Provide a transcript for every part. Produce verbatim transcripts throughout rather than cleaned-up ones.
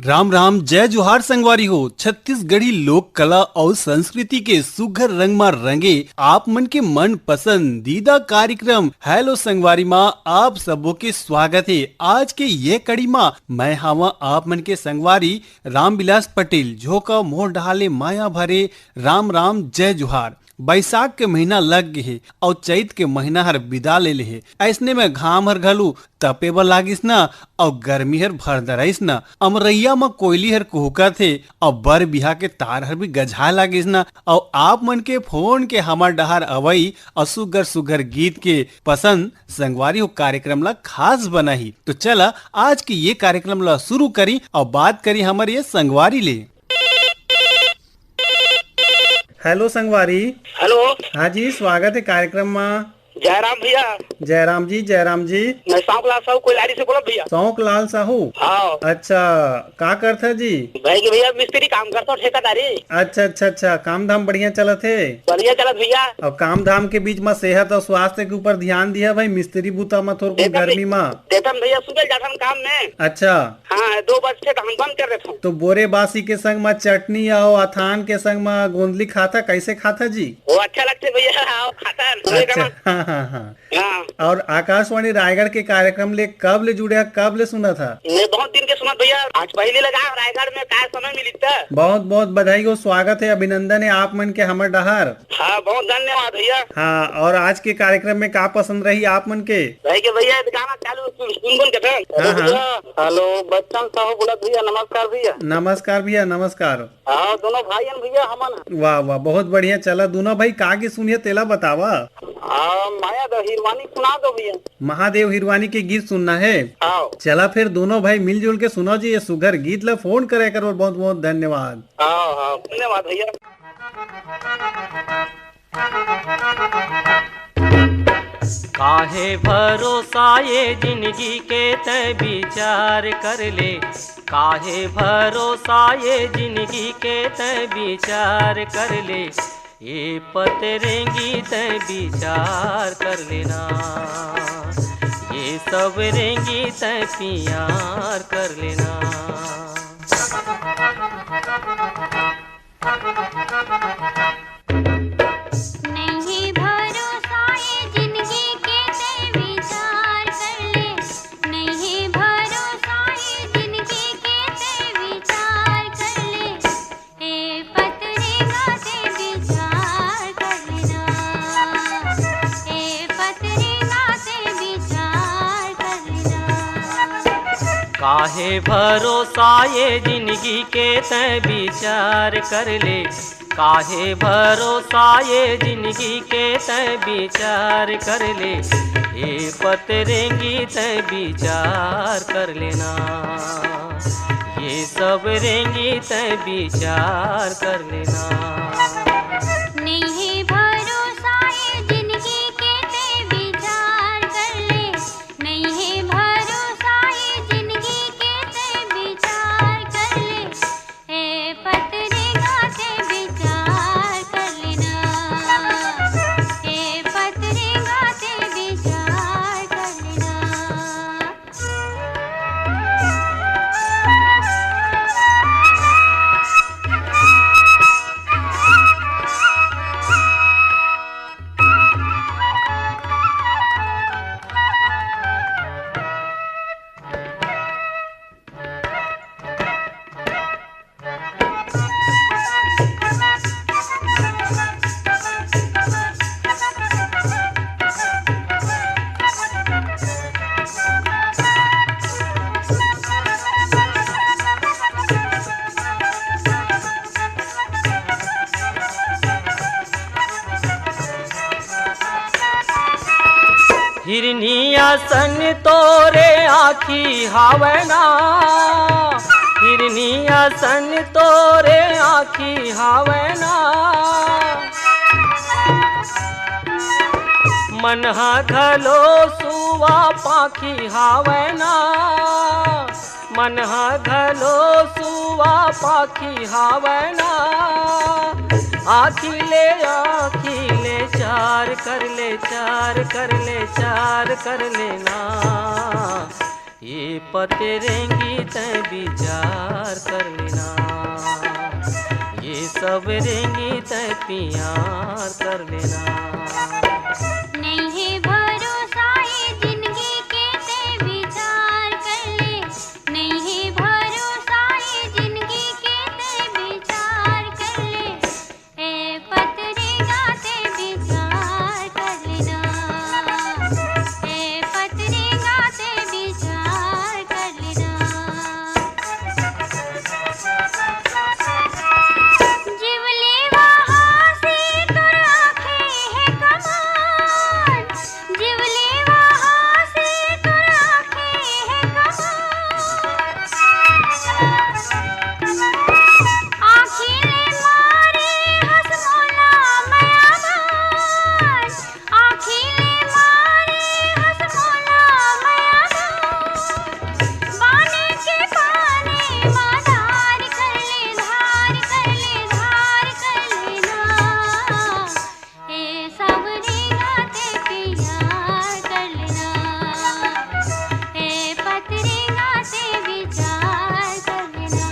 राम राम, जय जोहार संगवारी हो। छत्तीसगढ़ी लोक कला अउ संस्कृति के सुघर रंग म रंगे आप मन के मन पसंदीदा कार्यक्रम हेलो संगवारी म आप सबो के स्वागत हे। आज के ये कड़ी म मैं हावं आप मन के संगवारी रामविलास पटेल। झोंका मोर डहाले माया भरे राम राम जय जोहार। बैसाख के महीना लग गे हे अउ चैत के महीना हर बिदा ले ले हे। अइसने में घाम हर घलो तपे बर लागिस न, अउ गर्मी हर भर डराइस न। अमरैया म कोयली हर कुहकत हे, अउ बर बिहा के तार हर भी गजाए लागिस न। अउ आप मन के फोन के हमर डहार अवई अउ सुग्घर सुग्घर गीत के पसंद संगवारी हो कार्यक्रम ला खास बनाही। तो चला आज के ये कार्यक्रम ला शुरू करी अउ बात करी हमर ये संगवारी ले। हेलो संगवारी। हेलो। हाँ जी, स्वागत हे कार्यक्रम मा। जयराम भैया। जयराम जी, जयराम जी। मैं शौक लाल साहू कोइलारी से बोलत भैया। शौक लाल साहू? हाँ। अच्छा, का करथा जी? भाई के भैया मिस्त्री काम करता हूँ, ठेकेदारी। अच्छा, अच्छा, अच्छा, काम धाम बढ़िया चलत हे? बढ़िया चलत भैया। अब काम धाम के बीच मा सेहत अउ स्वास्थ्य के ऊपर ध्यान दिया भाई, मिस्त्री बूता मा थोरकुन देथन गर्मी भै-, मा। देथन भैया, सुबह जाथन काम में। अच्छा। हाँ, दो बजथे त हम बंद कर देथन। तो बोरे बासी के संग मा चटनी अउ अथान के संग मा गोंदली खाता, कैसे खाता जी? वो अच्छा लगथे भैया, आओ खाता है, अच्छा, हाँ, हाँ, हाँ। हाँ। अउ आकाशवाणी रायगढ़ के कार्यक्रम ले कब ले जुड़े हा, कब ले सुनत हा? मैं बहुत दिन के सुनत भैया, आज पहली लगा रायगढ़ में, का समय मिली त। बहुत बहुत बधाई हो, स्वागत हे, अभिनंदन हे आप मन के हमर डहार। हाँ, बहुत धन्यवाद भैया। हाँ, अउ आज के कार्यक्रम में का पसंद रही आप मन के? भाई के भैया, ये गाना चालू सुन, सुन, सुन के था। हाँ, हाँ। भैया, हेलो, बच्चन साहू बोलत भैया, नमस्कार भैया। नमस्कार भैया, नमस्कार। हाँ, दोनों भाई हन भैया हमन। वाह, वाह, बहुत बढ़िया। चला, दोनों भाई का गीत सुनिया, तेला बतावा। हाँ, माया द हिरवानी सुना दो भैया। महादेव हिरवानी के गीत सुनना हे। हाँ। चला फिर दोनों भाई मिलजुल के सुनो जी ये सुघर गीत ला। फोन करे करो, बहुत बहुत धन्यवाद। हाँ, हाँ, धन्यवाद भैया। काहे भरोसा ये जिंदगी के तैं विचार कर ले, काहे भरोसा ये जिंदगी के तैं विचार कर ले। ये पत रेंगी तैं विचार कर लेना, ये सब रेंगी तैं पियार कर लेना। नहीं भरोसा ये जिंदगी के तैं विचार कर ले, नहीं भरोसा ये जिंदगी के तैं विचार कर ले। ए पतरेगा तैं विचार कर लेना, ए पतरेगा तैं विचार कर लेना। काहे भरोसा ये जिंदगी के तैं विचार कर ले, काहे भरोसा ये जिंदगी के तैं विचार कर ले। ए पत रेंगी तैं विचार कर लेना, ये सब रेंगी तैं विचार कर लेना। नहीं हे भरोसा ये जिंदगी के तैं विचार कर ले, नहीं हे भरोसा ये जिंदगी के तैं विचार कर ले। ए पतरेगा तैं विचार कर लेना, ए पतरेगा तैं विचार कर लेना। हिरनी असन तोरे आँखी हावय ना, हिरनी असन तोरे आँखी हावय ना। मन ह घलो सुवा पाखी हावय ना, मन ह घलो सुवा पाखी हावय ना। आँखी ले, आँखी ले चार कर ले, चार कर ले, चार कर लेना। ये पत रेंगी तै विचार कर लेना, ये सब रेंगी तै प्यार कर लेना। नहीं है भरोसा ये जिंदगी के, तै विचार कर ले। नहीं है भरोसा ये जिंदगी के, तै विचार कर ले। ए पतरी गाते विचार कर लेना, ए पतरी गाते विचार कर लेना। जीवली वहाँ से तोर आँखें है कमाल, जीवली वहाँ से तोर आँखें है कमाल। आँखी ले मारे हँस मोला मयादार, आँखी ले मारे हँस मोला मयादार। बाने के पानी मा धार कर ले, धार कर ले, धार कर ले ना। ए सावरी गाते प्यार कर लेना, ए पतरी गाते विचार कर लेना।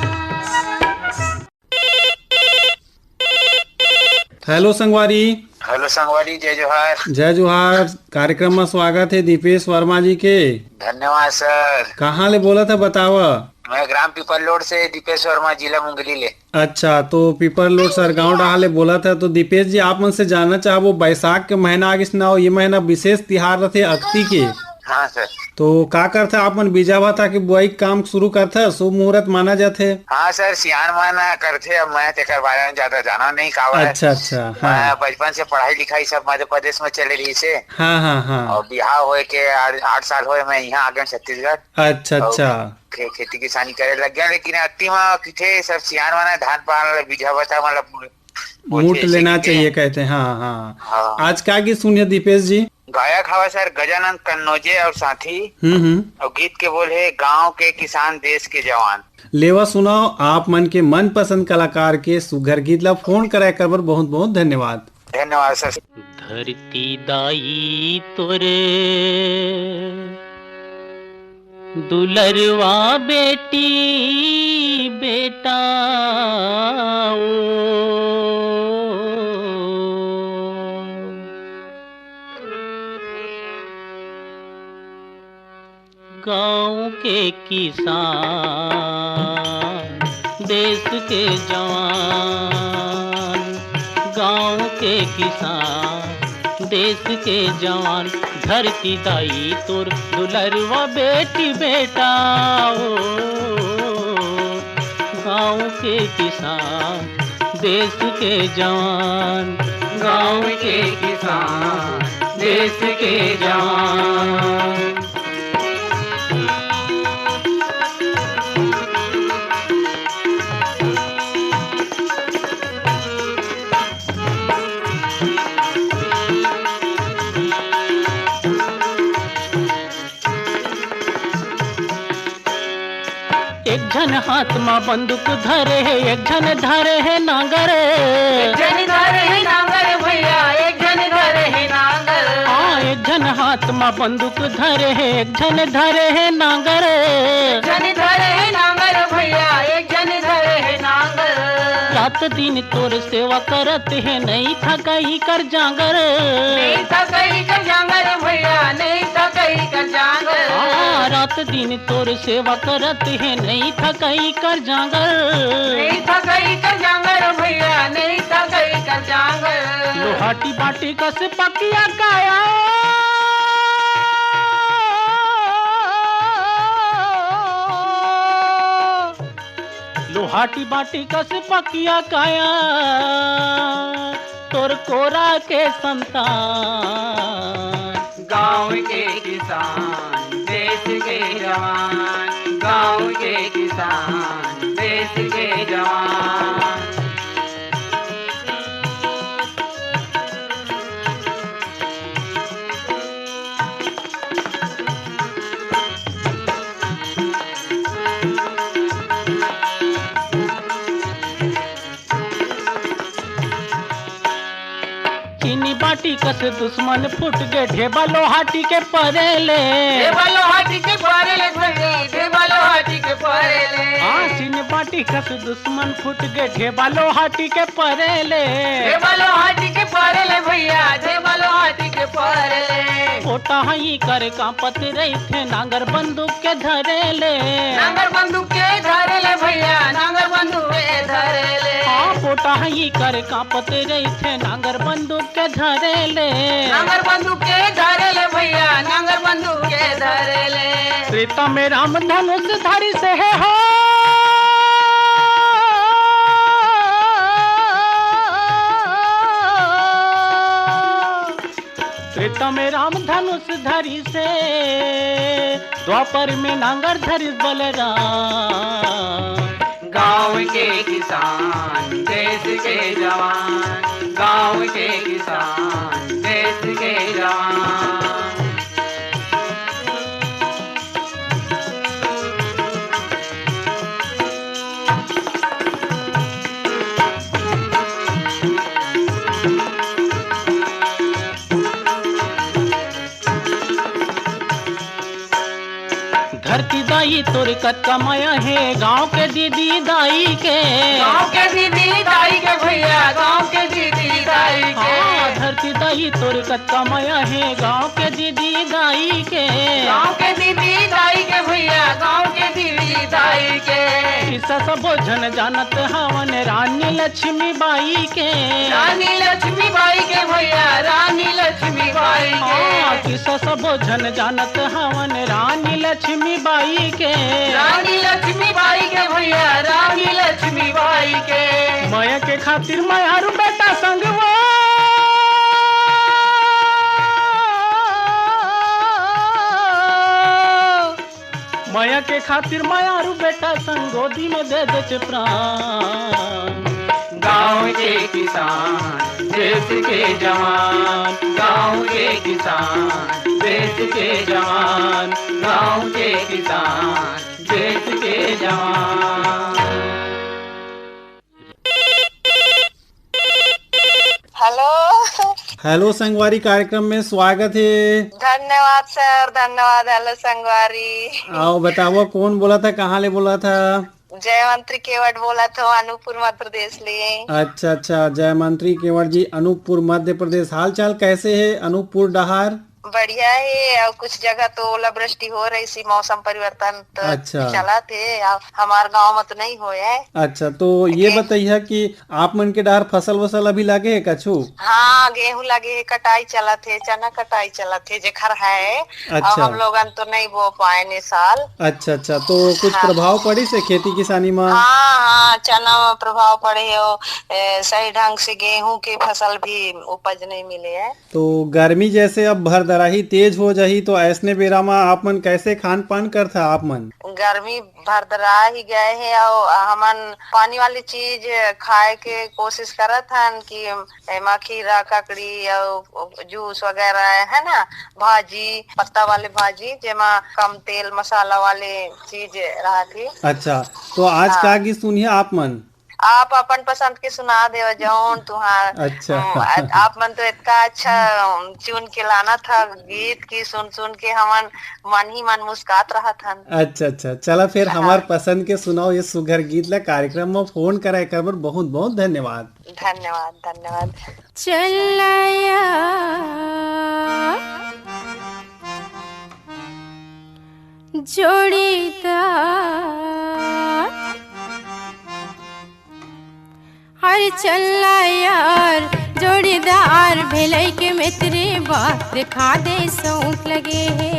हेलो संगवारी। हेलो संगवारी, जय जोहार। जय जोहार। कार्यक्रम में स्वागत है दीपेश वर्मा जी के। धन्यवाद सर। कहाँ ले बोलत है बतावा? मैं ग्राम पीपल लोड से दीपेश वर्मा, जिला मुंगेली ले। अच्छा, तो पीपल लोड सरगांव डहार ले बोलत है। तो दीपेश जी, आप मन से जानना चाहबो, बैसाख के महीना आगिस ना, ये महीना विशेष तिहार रथे अक्ती के। हाँ सर। तो का करथे आप मन, बीजा भाता के बुआई के काम शुरू करथे, शुभ मुहूर्त माना जाथे? हाँ सर, सियान मन करथे, अब मैं तेकर बारे में ज्यादा जाना नहीं कावा है। अच्छा, अच्छा, हाँ। मैं बचपन से पढ़ाई लिखाई सब मध्य प्रदेश में चले रही से। हाँ, हाँ, हाँ। और बिहाव होए के आठ, आठ साल होए, मैं यहाँ आ गया छत्तीसगढ़। अच्छा, और अच्छा। खे-, खेती किसानी करे लग गया, लेकिन अक्ती में किथे सब सियान मन धान पान ला बीजा भाता मतलब मूठ लेना चाहिए कहते हैं। हाँ, हाँ। हाँ। आज का गीत सुनिए दीपेश जी? गायक हवा सर गजानंद कन्नौजे और साथी। हम्म, हम्म। और गीत के बोल है गांव के किसान देश के जवान। लेवा सुनाओ आप मन के मनपसंद कलाकार के सुघर गीत ला फोन करे कर बर बहुत बहुत धन्यवाद। धन्यवाद सर। धरती दाई तोरे दुलरवा बेटी बेटा ओ, गाँव के किसान देश के जवान, गाँव के किसान देश के जवान, धरती दाई तोर दुलरवा बेटी बेटा ओ, गाँव के किसान देश के जवान, गाँव के किसान देश के जवान। एक झन हाथ मा बंदूक धरे हे, एक झन धरे हे नांगर। एक झन धरे हे नांगर भैया, एक झन धरे हे नांगर। हाँ, एक झन हाथ मा बंदूक धरे हे, एक झन धरे हे नांगर। एक झन धरे हे नांगर भैया, एक झन धरे हे नांगर। रात दिन तोर सेवा करत हे, नहीं थकही कर जांगर। नहीं थकही कर जांगर भैया, नहीं थकही कर जांगर। हाँ, रात दिन तोर सेवा करत हे, नहीं थकही कर जांगर। नहीं थकही कर जांगर भैया, नहीं थकही कर जांगर। लोहाटी बाटी कस पकिया काया, लोहाटी बाटी कस पकिया काया, तोर कोरा के संतान। गाँव के किसान, देश के जवान, गाँव के किसान, देश के जवान। चीनी बाटी कस दुश्मन फूट गे ढेबा लोहाटी के परे ले। ढेबा लोहाटी के परे ले भैया, ढेबा लोहाटी के परे ले। हाँ, सीन बाटी कस दुश्मन फूट गे ढेबा लोहाटी के परे ले। ढेबा लोहाटी के परे ले भैया, ढेबा लोहाटी के परे ले। पोटा हई कर कांपत रहिथे नांगर बंदूक के धरे ले। नांगर बंदूक के धरे ले भैया, नांगर बंदूक के धरे ले। हाँ, पोटा हई कर कांपत रहिथे नांगर बंदूक के धरे ले। नांगर बंदूक के धरे ले भैया, नांगर बंदूक के धरे ले। त्रेता में राम धनुष धारी से है हो। त्रेता में राम धनुष धारी से, द्वापर में नांगर धरिस बलराम। गांव के किसान, देश के जवान, गांव के किसान, देश के जवान। धरती दाई तोर कतका मया हे, गांव के दीदी दाई के। गांव के दीदी दाई के भैया, गांव के दीदी दाई के। हाँ, धरती दाई तोर कतका मया हे, गांव के दीदी दाई के। गांव के दीदी दाई के भैया, गांव के दीदी दाई के। किस्सा सबो झन जानत हवन रानी लक्ष्मी बाई के। रानी लक्ष्मी बाई के भैया, रानी लक्ष्मी बाई के। हाँ, किस्सा सबो झन जानत हवन रानी लक्ष्मी बाई के। रानी लक्ष्मी बाई के भैया, रानी लक्ष्मी बाई के। मया के खातिर मयारू बेटा संगवा। मया के खातिर मयारू बेटा संग गोदी में दे देते प्राण। गांव के किसान, देश के जवान, गांव के किसान, देश के जवान, गांव के किसान, देश के जवान। हेलो। हेलो संगवारी, कार्यक्रम में स्वागत हे। धन्यवाद सर, धन्यवाद। हेलो संगवारी। आओ बताओ, कौन बोलत हे, कहाँ ले बोलत हे? जयमंत्री केवट बोलत हों, अनूपपुर मध्य प्रदेश ले। अच्छा अच्छा, जयमंत्री केवट जी, अनूपपुर मध्य प्रदेश। हाल चाल कैसे हे अनूपपुर डहार? बढ़िया हे, अउ कुछ जगह तो ओलावृष्टि हो रहिस, मौसम परिवर्तन तो अच्छा। चलत हे, अउ हमार गांव में तो नहीं होय हे। अच्छा, तो ये ओके। बताइए कि आप मन के डहार फसल वसल अभी लगे हे कछु? हाँ, गेहूं लगे हे, कटाई चलत हे, चना कटाई चलत हे, जेखर हे। अउ अच्छा। हम लोगन तो नहीं बो पाएन ए साल। अच्छा अच्छा, तो कुछ हाँ। प्रभाव पड़िस हे खेती किसानी में? हाँ हाँ, चना में प्रभाव पड़े हे, अउ, ए, सही ढंग से गेहूं के फसल भी उपज नहीं मिले हे। तो गर्मी जैसे अब भरदराही तेज हो जाही, तो ऐसने बेरा म आप मन कैसे खान पान करथा आप मन? गर्मी भरदराही गए हे, अउ हमन पानी वाली चीज खाए के कोशिश करत हन कि एमा खीरा, ककड़ी अउ जूस वगैरह, है ना, भाजी, पत्ता वाले भाजी, जेमा कम तेल मसाला वाले चीज रहत हे। अच्छा, तो आज हाँ। का गीत सुनिए आप मन? आप अपन पसंद के सुना देव, जौन तुहार, अच्छा। अम, आ-, आप मन तो इतना अच्छा, अम, चुन के लाना था गीत की, सुन सुन के हमन मन ही मन मुस्कात रहत हन। अच्छा, अच्छा, चला फिर हाँ। हमार पसंद के सुनाओ ये सुघर गीत ला। कार्यक्रम में फोन करा एकर बर बहुत बहुत धन्यवाद। धन्यवाद, धन्यवाद। चलया जोड़ीदार, अरे चलया यार जोड़ीदार, भेलई के मितरी बा, देखा दे शौक लगे हे।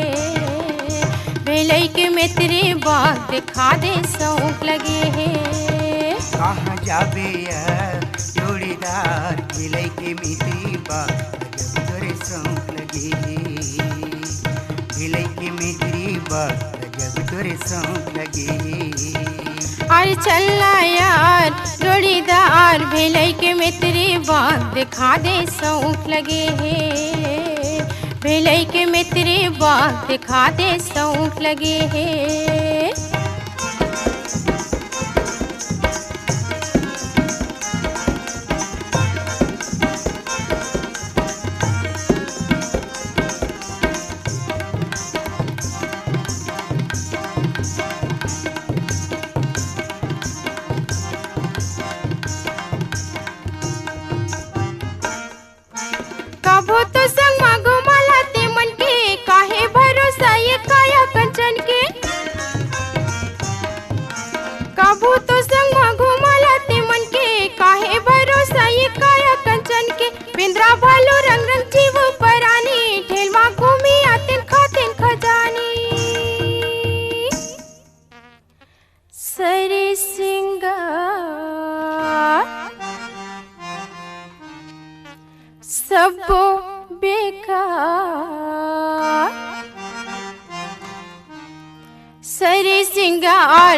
भेलई के मितरी बा, देखा दे शौक लगे हे। कहाँ जाबे यार जोड़ीदार, भेलई के मितरी बा, गजब तोरे शौक लगे हे। भेलई के मितरी बा, गजब तोरे शौक लगे हे। अरे चलना यार जोड़ीदार, भेलई के मितरी बा, देखा दे शौक लगे हे। भेलई के मितरी बा, देखा दे शौक लगे हे।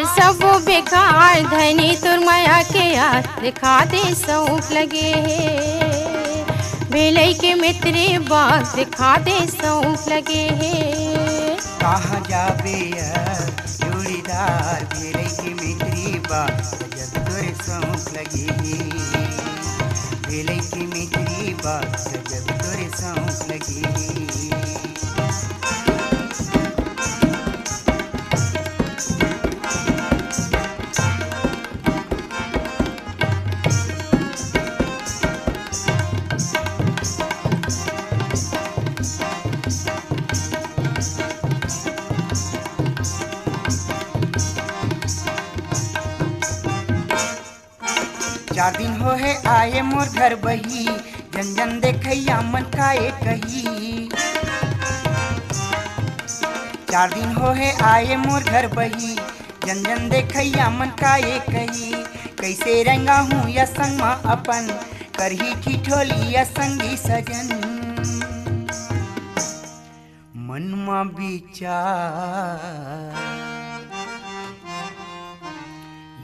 सबो बेकार धनी तोर मया के यार, देखा दे सौंफ लगे हे। भेलई के मितरी बाग, देखा दे सौंफ लगे हे। कहाँ जाबे अब जोड़ीदार, भेलई के मितरी बाग, गजब तोर सौंफ लगे हे। भेलई के मितरी बाग, गजब तोर सौंफ लगे हे। चार दिन हो हे आए मोर घर बही, जन जन देखैया मन काए कही। चार दिन हो हे आए मोर घर बही, जन जन देखैया मन काए कही। कैसे रंगा हूँ या संग मा अपन, करही ठिठोली या संगी सजन। मन मा विचार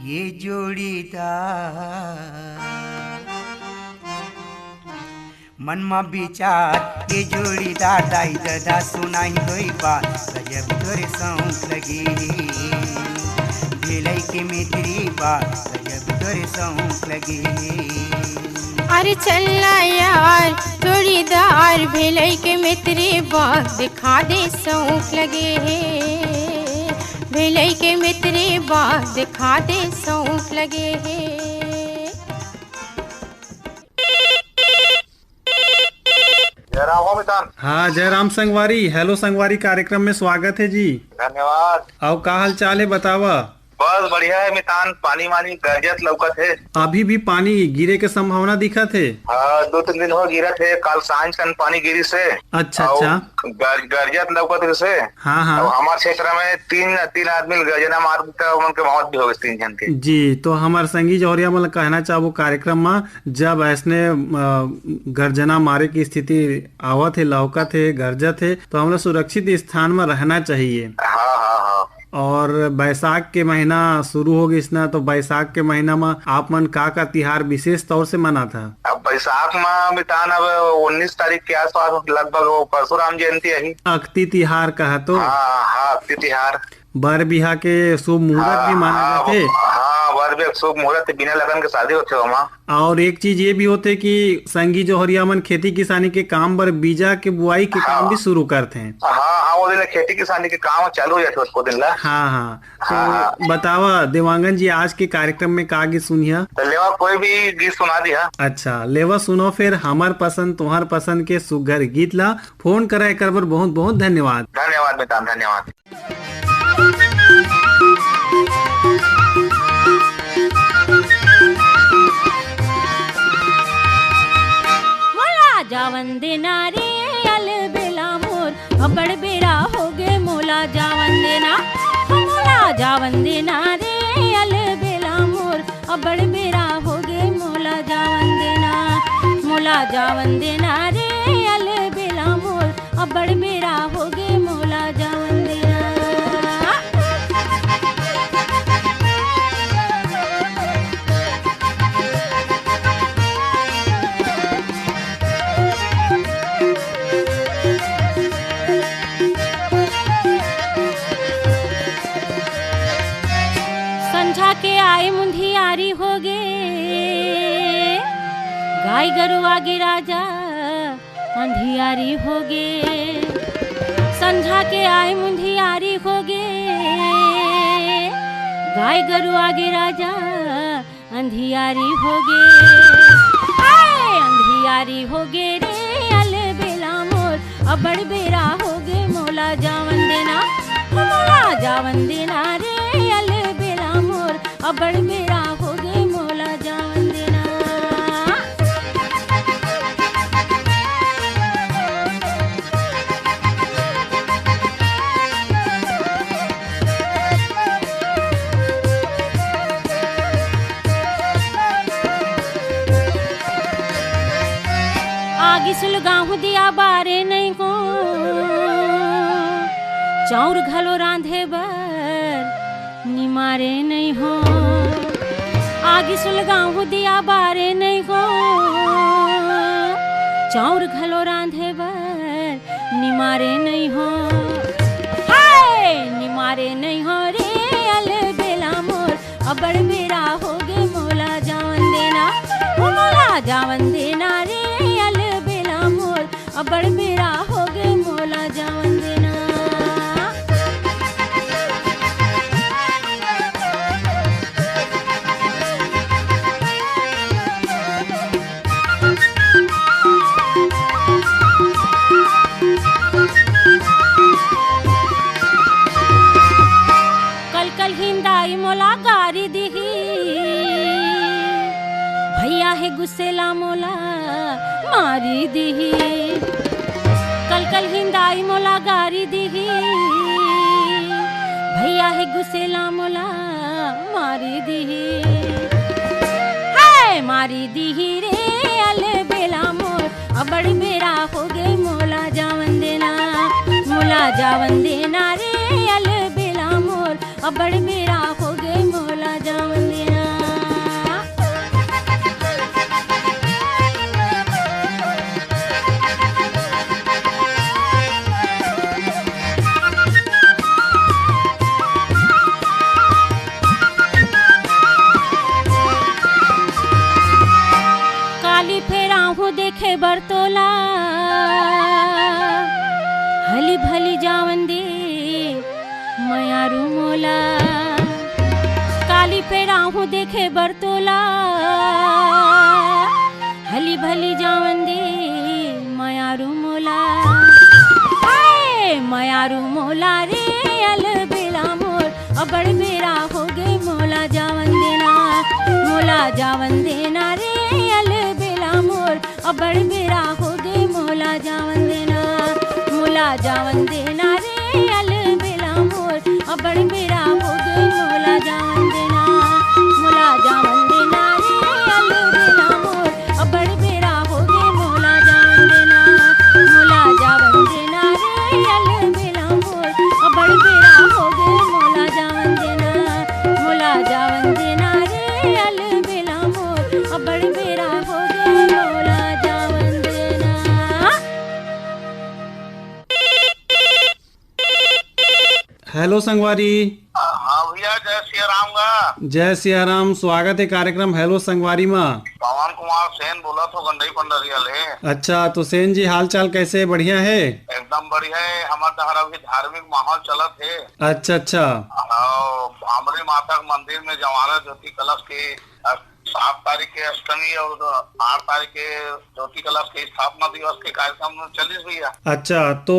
ये जोड़ीदार, मन मा विचार ये जोड़ीदार, दाई ददा सुनाही दोई बात, गजब तोर सौंफ लगे। भेलई के मितरी बात, गजब तोर सौंफ लगे। अरे चल ना यार जोड़ीदार, भेलई के मितरी बाग, देखा दे सौंफ लगे हे। भेलई के मितरी बाग, देखा दे सौंफ लगे हे। जयराम हो मितान। हाँ, जयराम संगवारी। हेलो संगवारी कार्यक्रम में स्वागत हे जी। धन्यवाद। अउ का हाल चाल हे, बतावा? बस बढ़िया हे मितान, पानी वानी गरजत लौकत हे। अभी भी पानी गिरे के संभावना दिखत हे? हाँ, दो तीन दिन हो गिरत हे, काल सांझ कन पानी गिरिस हे। अच्छा, अउ अच्छा। गर-, गरजत लौकत रिस हे। हाँ, हाँ। अउ हमार क्षेत्र में तीन, तीन आदमी ल गरजना मार के ओमन के मौत भी हो गइस, तीन झन के। जी, तो हमार संगी जौहरिया मन ल कहना चाहबो कार्यक्रम में, जब ऐसने, अ, गर्जना मारे की स्थिति आवत हे, लौकत हे, गरजत हे, तो हमला सुरक्षित स्थान में रहना चाहिए। हाँ, हाँ, हाँ। और बैसाख के महीना शुरू हो गइस ना, तो बैसाख के महीना में आप मन का का तिहार विशेष तौर से मनात ह? अब बैसाख में मितान अब उन्नीस तारीख के आसपास लगभग वो परशुराम जयंती आही। अक्ति तिहार कहा तो? हाँ, हाँ, अक्ति तिहार। बर बिहा के शुभ मुहूर्त भी माना हाँ, जाथे। हाँ, बर बिहा के शुभ मुहूर्त, बिना लगन के शादी होथे ओमा। और एक चीज ये भी होथे कि संगी जौहरिया मन खेती किसानी के काम बर बीजा के बुआई के काम हाँ। भी शुरू करथे। हाँ, हाँ, वो दिन खेती किसानी के काम चालू हो जाथे उसको दिन ला। हाँ, हाँ। तो हाँ, हाँ। बतावा देवांगन जी, आज के कार्यक्रम में का गीत सुनिया? तो लेवा कोई भी गीत सुना दिया। अच्छा, लेवा सुनो फिर हमर पसंद, तुहर पसंद के सुघर गीत ला। फोन करा एकर बर बहुत बहुत धन्यवाद। धन्यवाद मितान, धन्यवाद। मोला जावन देना रे अलबेला मोर, अबड़ बेरा होगे मोला जावन देना। मोला जावन देना रे अलबेला मोर, अबड़ बेरा होगे मोला जावन देना। मोला जावन देना रे अलबेला मोर, अबड़ बेरा होगे मोला जावन देना। संझा के आए मुंधियारी होगे, गाय गरु आगे राजा अंधियारी होगे। संझा के आए मुंधियारी होगे, गाय गरु आगे राजा अंधियारी होगे। हाय अंधियारी होगे रे अलबेला मोर, अबड़ बेरा होगे मोला जावन देना। मोला जावन देना रे अलबेला मोर, अबड़ बेरा होगे मोला जावन देना। आगी सुलगाहूं दिया बारे नहीं को, चाउर घलो रांधे बर निमारे नइ हो, आगी सुलगाहूँ दिया बारे नइ हो, चाउर घलो रांधे बर निमारे नइ हो। हाय! निमारे नइ हो रे अलबेला मोर, अबड़ बेरा होगे मोला जावन देना, ओ मोला जावन देना रे अलबेला मोर, अबड़ बेरा होगे मोला जावन देना। कल कल हिंदाई मोला गारी दिही, भैया हे गुस्सेला मोला मारी दिही। कल कल हिंदाई मोला गारी दिही, भैया हे गुस्सेला मोला मारी दिही। हाय मारी दिही रे अलबेला मोर, अबड़ बेरा होगे मोला जावन देना, मोला जावन देना रे अलबेला मोर, अबड़ बेरा होगे मोला जावन देना। काली फेर आहूँ देखे बर तोला, हली भली जावन दे मयारू मोला। काली फेर आहूँ देखे बर तोला, हली भली जावन दे मयारू मोला। हाय मयारू मोला रे अलबेला मोर, अबड़ बेरा होगे मोला जावन देना, मोला जावन देना रे अलबेला मोर, अबड़ बेरा होगे मोला जावन देना, मोला जावन देना रे अलबेला मोर, अबड़ बेरा होगे मोला जावन देना, मोला जावन देना रे अलबेला मोर, अबड़ बेरा होगे मोला जावन देना, मोला जावन देना रे अलबेला मोर, अबड़ बेरा होगे मोला जावन देना, मोला जावन देना रे अलबेला मोर, अबड़ बेरा होगे मोला जावन देना। हेलो संगवारी। हाँ भैया, जय सिया राम गा। जय सिया राम, स्वागत हे कार्यक्रम हेलो संगवारी मा। पवन कुमार सेन बोलत हों गंडई पंडरिया ले। अच्छा, तो सेन जी हाल चाल कैसे हे? बढ़िया हे? एकदम बढ़िया हे। हमर डहर अभी धार्मिक माहौल चलत हे। अच्छा अच्छा। अउ भांबरी माता के मंदिर में जवारा ज्योति कलश के सात तारीख के अष्टमी अउ आठ तारीख के ज्योति कलश के स्थापना दिवस के कार्यक्रम चलिस भैया। अच्छा, तो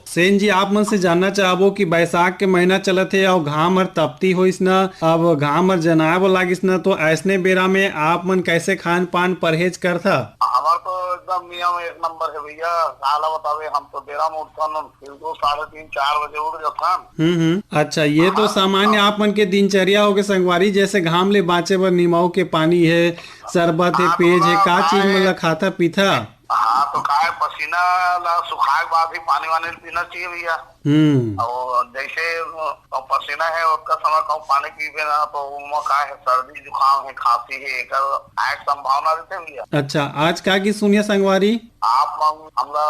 सेन जी, आप मन से जानना चाहबो कि बैसाख के महीना चलत हे अउ घाम हर तपती होइस न, अब घाम हर जनाए बर लागिस न, तो अइसने बेरा में आप मन कैसे खान पान परहेज करथा? हमर तो एकदम नियम एक नंबर हे भैया, काला बतावे, हम तो बेरा में उठथन, बिल्कुल साढ़े तीन, चार बजे उठ जाथन। हम्म हम्म। अच्छा, ये तो हाँ। सामान्य आप मन के दिनचर्या होगे संगवारी, जैसे घाम ले बाँचे बर निमाऊ के पानी हे, शरबत हे, हाँ, पेज हे, थोड़ा का चीज मन ला खाथा पीथा? हाँ, तो काय पसीना ला सुखाए के बाद ही पानी वानी पीना चाहिए भैया। हम्म। अउ जैसे, अ, पसीना हे, ओतका समय कहूँ पानी पीबे ना, तो ओमा का हे, सर्दी जुकाम हे, खांसी हे, एकर आए के संभावना रहिथे भैया। अच्छा, आज का गीत सुनिया संगवारी? आप मन हमला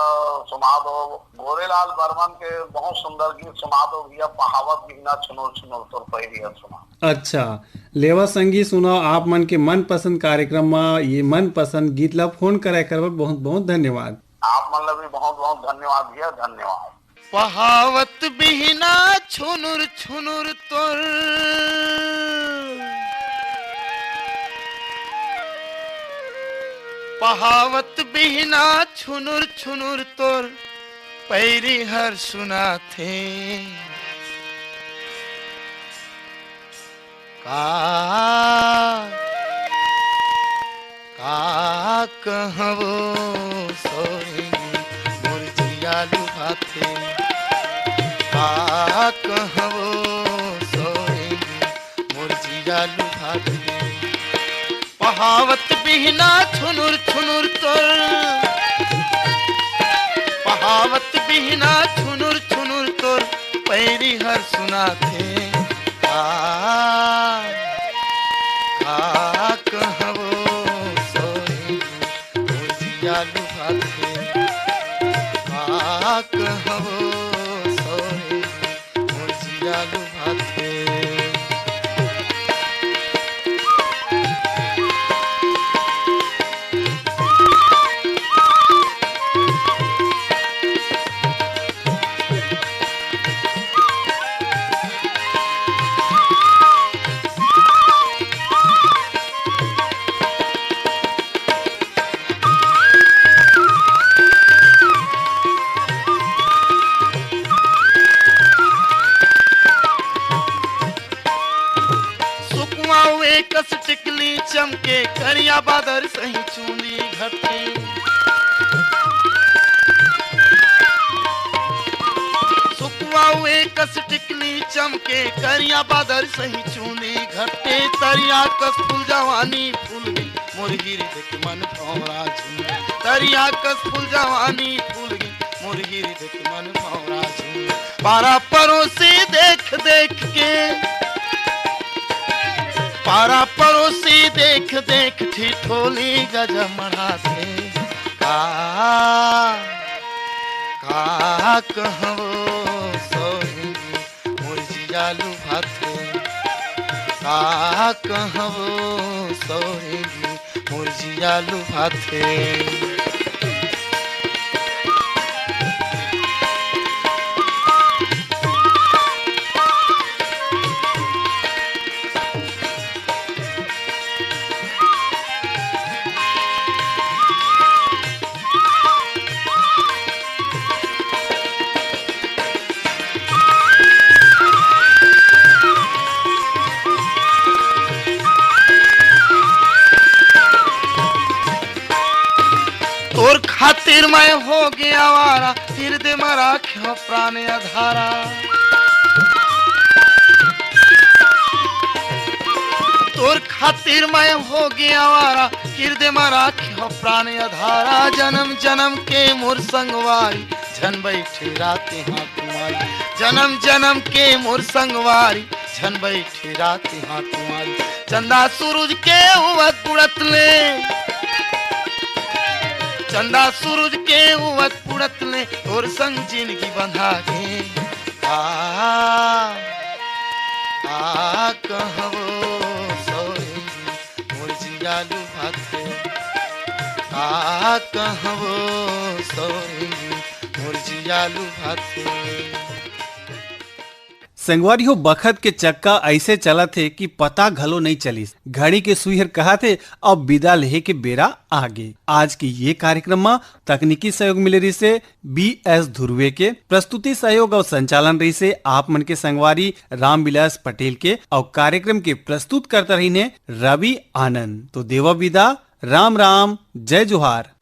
सुना दो, गोरेलाल बर्मन के बहुत सुंदर गीत सुना दो भैया, पहावत बिहना छुनुर छुनुर तोर पैरी हर सुना। अच्छा, लेवा संगी सुनाओ, आप मन के मनपसंद कार्यक्रम म ये मनपसंद गीत ला फोन करे कर बर बहुत बहुत धन्यवाद। आप मन ला भी बहुत बहुत धन्यवाद भैया, धन्यवाद। पहावत बिहना छुनुर छुनुर तोर, पहावत बिहना छुनुर छुनुर तोर पैरी हर सुनाथे। का, का कहवो सोइनी मोर जिया लुभाथे। का कहवो सोइनी मोर जिया लुभाथे। पहावत बिहना छुनुर छुनुर तोर, पहावत बिहना छुनुर छुनुर तोर पैरी हर सुनाथे। का, का कहवो सोई, मोर जिया लुभाथे। का कहवो सोई, मोर जिया लुभाथे। सुकवा हुए कस टिकली चमके, करिया बादर सही चूंदी घटे। सुकवा हुए कस टिकली चमके, करिया बादर सही चूंदी घटे। तरिया कस फूल जवानी फूल गई, मोर हृदय के मन भौरा झूमे। तरिया कस फूल जवानी फूल गई, मोर हृदय के मन भौरा झूमे। पारा परोसी देख देख के, पारा परोसी देख देख ठिठोली गजमड़ा से। का, का कहवो सोई, मोर जिया लुभाथे। का कहवो सोई, मोर जिया लुभाथे। तोर खातिर मैं हो गया आवारा, हृदय में राख्यो प्राण अधारा। तोर खातिर मैं हो गया आवारा, हृदय में राख्यो प्राण अधारा। जन्म जन्म के मोर संगवारी, झन बैठे रात यहाँ कुमारी। जन्म जन्म के मोर संगवारी, झन बैठे रात यहाँ कुमारी। चंदा सूरज के उवत बुड़त ले, चंदा सूरज के उवत बुड़त ले, तोर संग जिंदगी बंधा गे। आ, आ कहवो सोई, मोर जिया लुभाथे। आ कहवो सोई, मोर जिया लुभाथे। संगवारी हो, बखत के चक्का ऐसे चलत हे कि पता घलो नइ चलिस। घड़ी के सुई हर कहत हे, अब बिदा लेहे के बेरा आगे। आज के ये कार्यक्रम म तकनीकी सहयोग मिले रिहिसे बी एस धुर्वे के, प्रस्तुति सहयोग अउ संचालन रिहिसे आप मन के संगवारी रामविलास पटेल के, अउ कार्यक्रम के प्रस्तुत करता रहिन हे रवि आनंद। तो देवा बिदा, राम राम, जय जोहार।